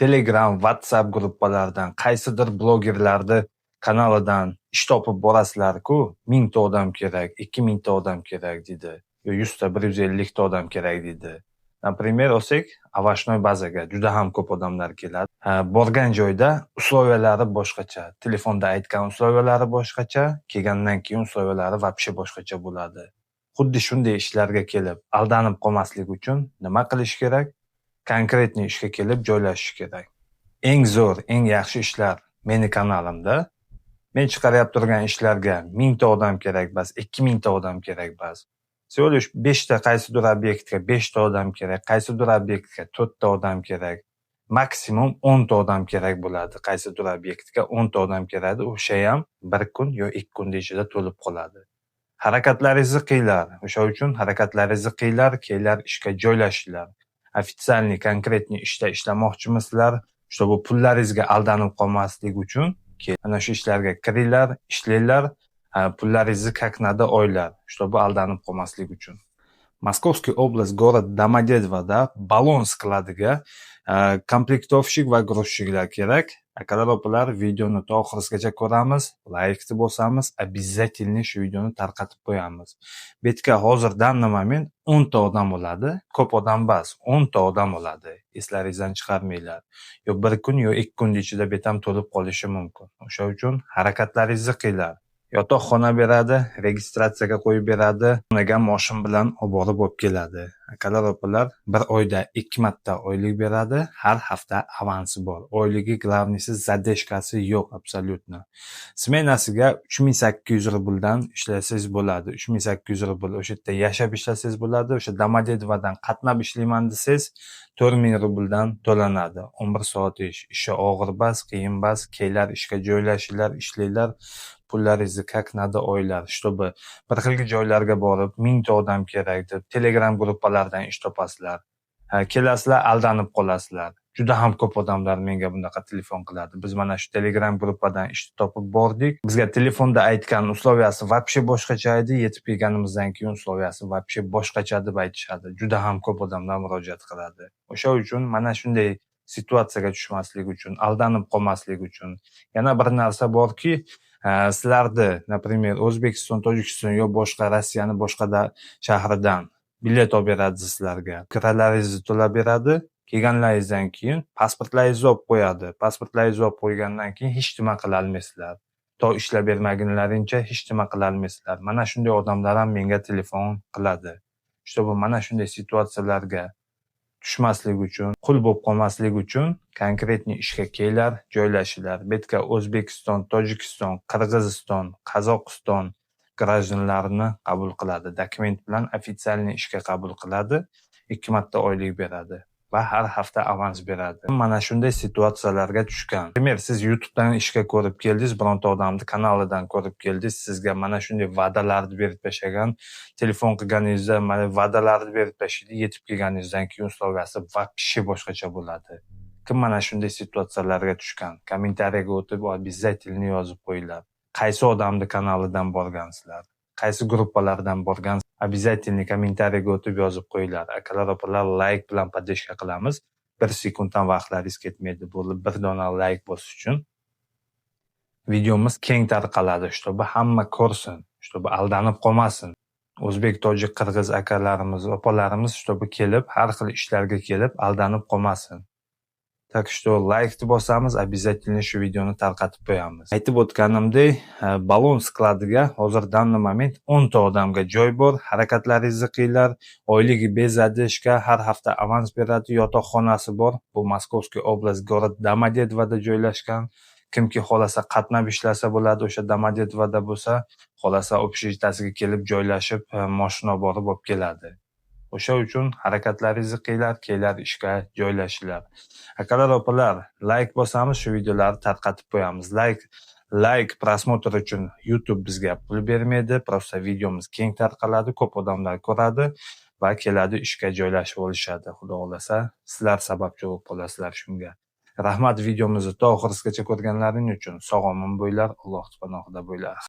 Telegram, WhatsApp gruppalardan, qaysidir blogerlarni kanalidan ish topib borasizlar-ku, 1000 ta odam kerak, 2000 ta odam kerak deydi. Yo 100 ta, 150 ta odam kerak deydi. Например, olsak, овощной bazaga juda ham ko'p odamlar keladi. Borgan joyda условия lari boshqacha. Telefonda aytgan условия lari boshqacha, kelgandan keyin условия lari вообще boshqacha bo'ladi. Xuddi shunday ishlarga kelib aldanib qolmaslik uchun nima qilish kerak? Конкретный ishga kelib joylashish kerak. Eng zo'r, eng yaxshi ishlar meni kanalimda. Men chiqaryap turgan ishlarga 1000 ta odam kerak bas, 2000 ta odam kerak bas. Всего лишь 5 ta qaysidir obyektga 5 ta odam kerak, qaysidir obyektga 4 ta odam kerak. Maksimum 10 ta odam kerak bo'ladi. Qaysidir obyektga 10 ta odam keladi. O'sha ham 1 kun yo 2 kunning ichida to'lib qoladi. Harakatlaringizni qilinglar. O'sha uchun harakatlaringizni qilinglar, kelinglar, ishga joylashinglar. Официальный, конкретный ishda ishlamoqchimisizlar, чтобы pullaringizga aldanib qolmaslik uchun ana shu ishlarga kiringlar, ishlanglar, pullaringizni как надо olinglar, чтобы aldanib qolmaslik uchun. Московский область, город Домодедово баллон skladiga комплектовщик va грузчик lar kerak. Akalar, opalar, videoni to oxirigacha ko'ramiz, laykni bosamiz, обязательно shu videoni tarqatib qo'yamiz. Bu yerga hozir данный момент 10 ta odam bo'ladi, ko'p odam emas, 10 ta odam bo'ladi. Eslaringizdan chiqarmanglar. Yo 1 kun, yo 2 kun ichida bu ham to'lib qolishi mumkin. O'sha uchun harakatlaringizni qilinglar. Yotoqxona beradi, registratsiyaga qo'yib beradi, unaga moshin bilan olib borib olib keladi. Akalar, opalar, bir oyda 2 marta oylik beradi, har hafta avansi bor. Oyligi, главный si, задержка si yo'q абсолютно. Smenasiga 3800 rubldan ishlasangiz bo'ladi. 3800 rubl o'sha yerda yashab ishlasangiz bo'ladi. O'sha Domodedovodan qatnab ishlayman desangiz, 4000 rubldan to'lanadi. 11 soat ish. Ishi og'ir bas, qiyin bas, kelinglar, ishga joylashinglar, ishlanglar. Pullaringizni как надо olinglar, чтобы bir xilgi joylarga borib, 1000 ta odam kerak deb Telegram gruppalardan ish topasizlar. Kelasizlar, aldanib qolasizlar. Juda ham ko'p odamlar menga bunaqa telefon qiladi. Biz mana shu Telegram gruppadan ish topib bordik. Bizga telefonda aytgan условия si вообще boshqacha edi, yetib kelganimizdan keyin условия si вообще boshqacha deb aytishadi. Juda ham ko'p odamlar murojaat qiladi. O'sha uchun mana shunday situatsiyaga tushmaslik uchun, aldanib qolmaslik uchun yana bir narsa borki, sizlarni, например, O'zbekiston, Tojikiston yo boshqa Rossiyani boshqa shahridan bilet olib beradi sizlarga. Kiralaringizni to'lab beradi. Kelganlaringizdan keyin pasportlaringizni olib qo'yadi. Pasportlaringizni olib qo'ygandan keyin hech nima qila olmaysizlar. To ishlab bermagunlaringcha hech nima qila olmaysizlar. Mana shunday odamlar ham menga telefon qiladi. Чтобы mana shunday situatsiyalarga tushmaslik uchun, qul bo'lib qolmaslik uchun конкретный ishga kelinglar, joylashinglar. Bu yerga O'zbekiston, Tojikiston, Qirg'iziston, Qozog'iston граждан larini qabul qiladi. Dokument bilan официальный ishga qabul qiladi. 2 marta oylik beradi va har hafta avans beradi. Mana shunday situatsiyalarga tushgan. Например, siz YouTube'dan ishga ko'rib keldingiz, bironta odamni kanalidan ko'rib keldingiz, sizga mana shunday va'dalarni berib tashlagan, telefon qilganingizda mana va'dalarni berib tashlaydi, yetib kelganingizdan keyin условия si вообще boshqacha bo'ladi. Kim mana shunday situatsiyalarga tushgan? Kommentariyaga o'tib обязательно yozib qo'yinglar. Qaysi odamni kanalidan borgansizlar? Qaysi gruppalardan borgan? Обязательно kommentariyaga o'tib yozib qo'yinglar. Akalar, opalar, layk bilan поддержка qilamiz. 1 sekunddan vaqtlaringiz ketmaydi. Bo'ldi, bir dona layk bosish uchun. Videomiz keng tarqaladi, чтобы hamma ko'rsin, чтобы aldanib qolmasin. O'zbek, tojik, qirg'iz akalarimiz, opalarimiz, чтобы kelib, har xil ishlarga kelib aldanib qolmasin. Так что laykni bosamiz, обязательно shu videoni tarqatib qo'yamiz. Aytib o'tganimdek, balon skladiga hozir данный момент 10 ta odamga joy bor. Harakatlaringizni qilinglar. Oyligi без задержка, har hafta avans beradi, yotoqxonasi bor. Bu Московский область, город Домодедово joylashgan. Kimki xohlasa qatnab ishlasa bo'ladi, o'sha Domodedovoda bo'lsa, xohlasa общежития siga kelib joylashib, moshina borib olib keladi. O'sha uchun harakatlaringizni qilinglar, kelinglar, ishga joylashinglar. Akalar, opalar, layk bosamiz, shu videolarni tarqatib qo'yamiz. Layk, просмотр uchun YouTube bizga pul bermaydi, просто videomiz keng tarqaladi, ko'p odamlar ko'radi va keladi, ishga joylashib olishadi. Xudo xohlasa, sizlar sababchi bo'lib qolasizlar shunga. Rahmat videomizni to oxirigacha ko'rganlaring uchun. Sog' omon bo'linglar, Alloh panohida bo'linglar.